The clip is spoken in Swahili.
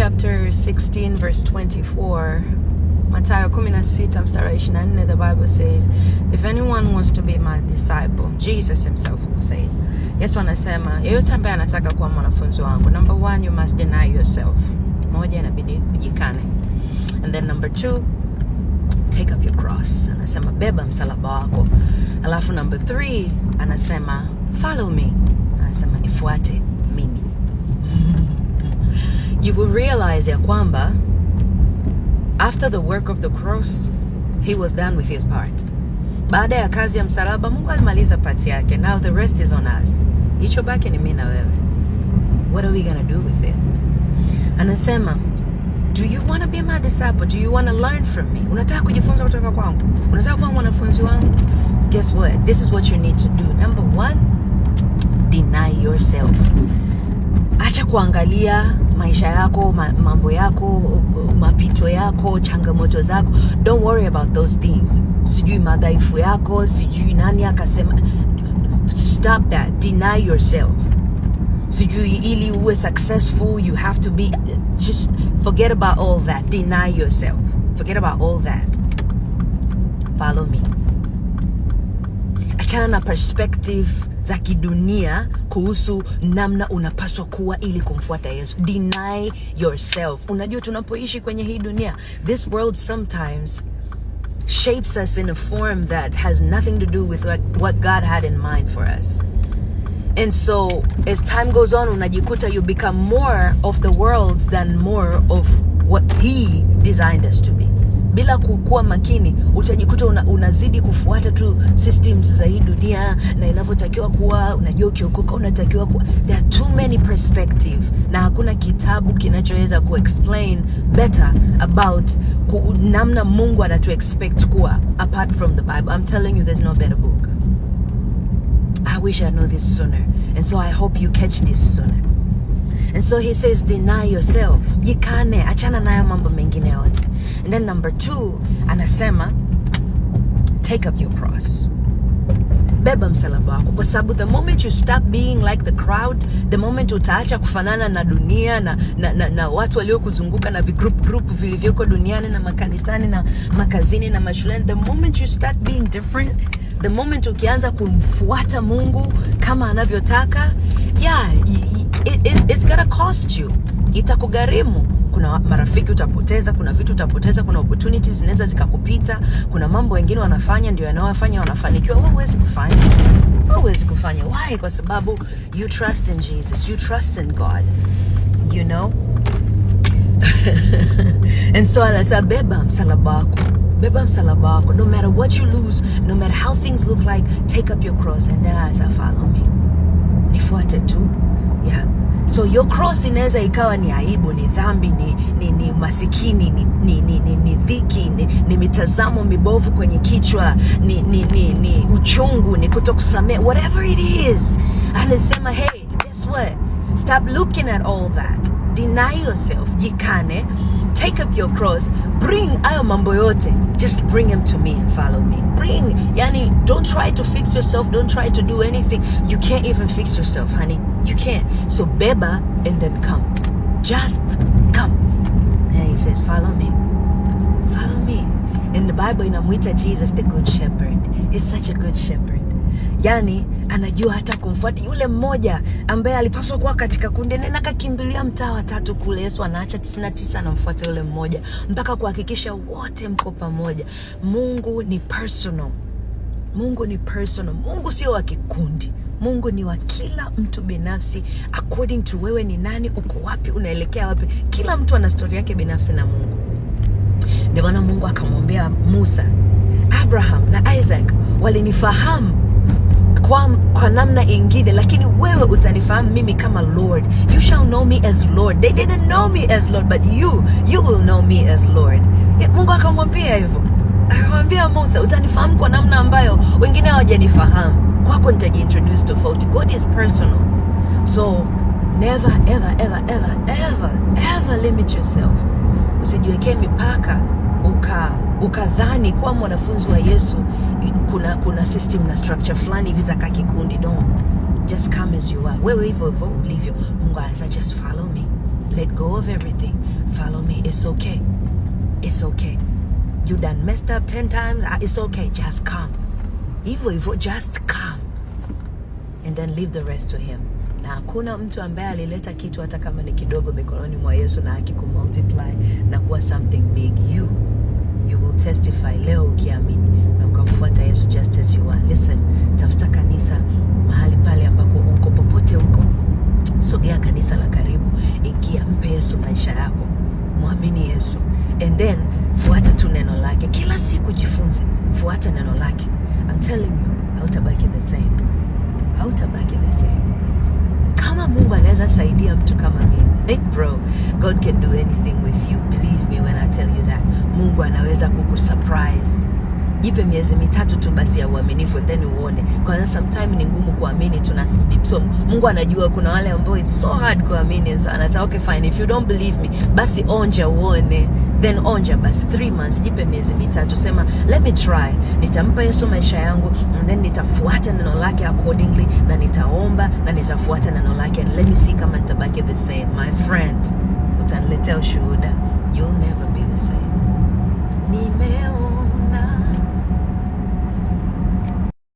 Chapter 16 verse 24, Mathayo 16 mstari wa 24, the Bible says, "If anyone wants to be my disciple," Jesus himself will say, Yesu anasema, yeyote ambaye anataka kuwa mwanafunzi wangu, number one, you must deny yourself. Moja, inabidi ujikane. And then number two, take up your cross. Anasema beba msalaba wako. Alafu number three, anasema follow me. Anasema nifuate mimi. You will realize ya kwamba after the work of the cross, he was done with his part. Baada ya kazi ya msalaba, Mungu alimaliza part yake. Now the rest is on us. Ilichobaki ni mimi na wewe. What are we gonna do with it? Anasema, do you want to be my disciple? Do you want to learn from me? Unataka kujifunza kutoka kwangu? Unataka kuwa mwanafunzi wangu? Guess what? This is what you need to do. Number one, deny yourself. Acha kuangalia maisha yako, mambo yako, mapito yako, changamoto zako. Don't worry about those things. Sijui madhaifu yako, sijui nani akasema. Stop that. Deny yourself. Sijui ili uwe successful you have to be, just forget about all that. Deny yourself. Forget about all that. Follow me. Achana na perspective za kidunia kuhusu namna unapaswa kuwa ili kumfuata Yesu. Deny yourself. Unajua tunapoishi kwenye hii dunia, this world sometimes shapes us in a form that has nothing to do with what God had in mind for us. And so as time goes on, unajikuta you become more of the world than more of what he designed us to be. Bila kuwa makini, utajikuta unazidi kufuata tu systems za hii dunia na inavyotakiwa kuwa. Unajua ukiokoka unatakiwa kuwa. There are too many perspective, na hakuna kitabu kinachoweza kuexplain better about namna Mungu anatu expect kuwa apart from the Bible. I'm telling you, there's no better book. I wish I knew this sooner. And so I hope you catch this sooner. And so he says, deny yourself. Jikane, achana nayo mambo mengine yote. And then number two, anasema, take up your cross. Beba msalaba wako, kwa sababu the moment you stop being like the crowd, the moment utaacha kufanana na dunia na watu waliokuzunguka na vigroup group vilivyoko duniani na makanisani na makazini na mashuleni, the moment you start being different, the moment ukianza kumfuata Mungu kama anavyotaka, yeah, it's gonna cost you, itakugharimu. Kuna marafiki utapoteza, kuna vitu utapoteza, kuna opportunities zinaweza zikakupita, kuna mambo wengine wanafanya ndio yanayowafanya wanafanikiwa, wewe huwezi kufanya. Wewe huwezi kufanya. Why? Kwa sababu you trust in Jesus, you trust in God, you know? And so anasema beba msalaba wako, beba msalaba wako. No matter what you lose, no matter how things look like, take up your cross and then anasema follow me, nifuate tu, yeah. So your cross inaweza ikawa ni aibu, ni dhambi, ni masikini, ni dhiki, ni mitazamo mibovu kwenye kichwa, ni uchungu, ni kutokusamea, whatever it is. Anasema, hey, guess what? Stop looking at all that. Deny yourself, jikane, take up your cross, bring hayo mambo yote, just bring them to me and follow me. Bring, yani, don't try to fix yourself, don't try to do anything. You can't even fix yourself, honey. You can't. So beba and then come. Just come. And he says, follow me. Follow me. In the Bible inamwita Jesus the good shepherd. He's such a good shepherd. Yani anajua hata kumfuata yule mmoja ambaye alipaswa kuwa katika kundi, nenda kakimbilia mtaa wa tatu kule. Yesu anaacha 99, anamfuata yule mmoja mpaka kuhakikisha wote mko pamoja. Mungu ni personal. Mungu ni personal. Mungu sio wa kikundi. Mungu ni wa kila mtu binafsi, according to wewe ni nani, uko wapi, unaelekea wapi. Kila mtu ana story yake binafsi na Mungu. Ndio maana Mungu akamwambia Musa, Abraham na Isaac walinifahamu kwa namna ingine, lakini wewe utanifahamu mimi kama Lord. You shall know me as Lord. They didn't know me as Lord, but you will know me as Lord. Mungu akamwambia hivyo, akamwambia Musa, utanifahamu kwa namna ambayo wengine hawajanifahamu. Kwako nitajiintroduce tofauti. God is personal. So never ever ever ever ever ever limit yourself. Usijiwekee mipaka ukadhani kuwa mwanafunzi wa Yesu kuna system na structure fulani hivi za kikundi. Don't. Just come as you are. Wewe hivyo hivyo ulivyo. Mungu anasema just follow me. Let go of everything, follow me. It's okay, it's okay. You done messed up 10 times. Ah, it's okay, just come. Hivyo hivyo, just come and then leave the rest to him. Na hakuna mtu ambaye alileta kitu hata kama ni kidogo mikononi mwa Yesu na hakikumultiply na kuwa something big. You will testify leo ukiamini na ukamfuata Yesu just as you are. Listen, tafuta kanisa mahali pale ambako uko, popote uko, sogea kanisa la karibu, ingia, mpe Yesu maisha yako, mwamini Yesu and then fuata tu neno lake kila siku, jifunze, fuata neno lake. I'm telling you, hautabaki the same, hautabaki the same. Kama Mungu anaweza saidia mtu kama mimi, hey bro, God can do anything with you. Believe me when I tell you that. Mungu anaweza kukusurprise. Jipe miezi 3 tu basi ya uaminifu and then uone. Kwa sometime ni ngumu kuamini, tuna so Mungu anajua kuna wale ambao it's so hard kuamini, anasema, "Okay, fine, if you don't believe me, basi onja uone." Then onja basi 3 months, jipe miezi 3, sema, "Let me try. Nitampa Yesu maisha yangu and then nitafuata neno lake accordingly, na nitaomba na nitafuata neno lake and let me see kama nitabaki the same." My friend, utaniletea ushuhuda. You'll never